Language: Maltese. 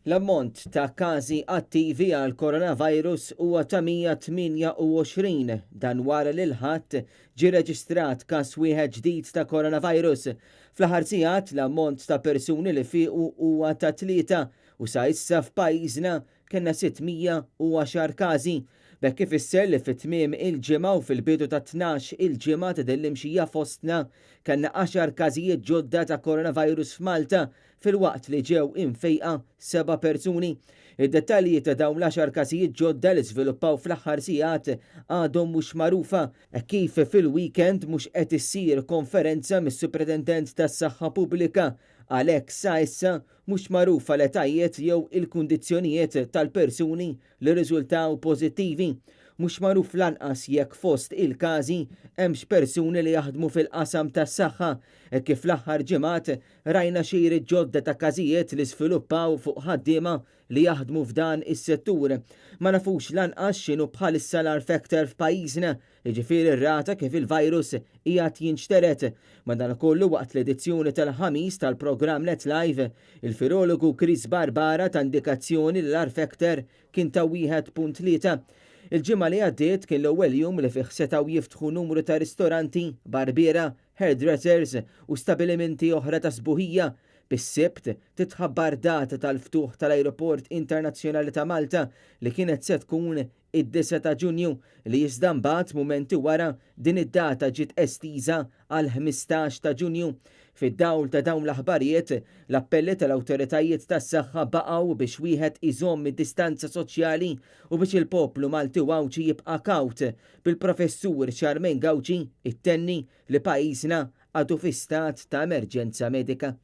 L-ammont ta' każi attivi għal coronavirus huwa ta' 128, dan wara li l-Ħadd ġie reġistrat każ wieħed ġdid ta' coronavirus. Fl-aħħar sigħat l-ammont ta' persuni li fiequ huwa ta' tlieta u sa issa f'pajjiżna kellna 610 każi. B'hekk ifisser li fi tmiem il-ġimgħa u fil-bidu ta' 12 il-ġimgħa ta' din l-imxija fostna kellna għaxar każijiet ġodda ta' coronavirus f'Malta filwaqt li ġew imfejqa seba' persuni. Id-dettalji ta' dawn l-għaxar każijiet ġodda li żviluppaw fl-aħħar sigħat għadhom mhux magħrufa hekk kif fil-weekend mhux qed issir konferenza mis-Supretendent tas-Saħħa Pubblika. Għalhekk sa issa mhux magħrufa l-etajiet jew il-kundizzjonijiet tal-persuni li rriżultaw pożittivi. Mhux magħruf lanqas jekk fost il-każi hemmx persuni li jaħdmu fil-qasam tas-saħħa, hekk kif fl-aħħar ġimgħat rajna xejriet ġodda ta' każijiet li żviluppaw fuq ħaddiema li jaħdmu f'dan is-settur. Ma nafux lanqas x'inhu bħalissa l-R factor f'pajjiżna, jiġifieri r-rata kif il-virus qiegħed jinxtered. Madankollu waqt l-edizzjoni tal-Ħamis tal-programm Net Live, il-virologu Chris Barbara ta indikazzjoni li l-R factor kien ta' 1.3. Il-ġimgħa li għaddiet kien l-ewwel jum li fih setgħu jiftħu numru ta' ristoranti, barbiera, hairdressers u stabilimenti oħra ta' sbuħija. Bis-Sibt titħabbar data tal-ftuħ tal-Ajruport Internazzjonali ta' Malta li kienet se tkun id-9 ta' Ġunju li iżda mbagħad mumenti wara din id-data ġiet estiża għal 15 ta' Ġunju. Fid-dawl ta' dawn l-aħbarijiet, l-appelli tal-awtoritajiet tas-saħħa baqgħu biex wieħed iżomm id-distanza soċjali u biex il-poplu Malti u Għawdxi jibqa' kawt, bil-Professur Charmaine Gauci ittenni li pajjiżna għadu fi stat ta' emerġenza medika.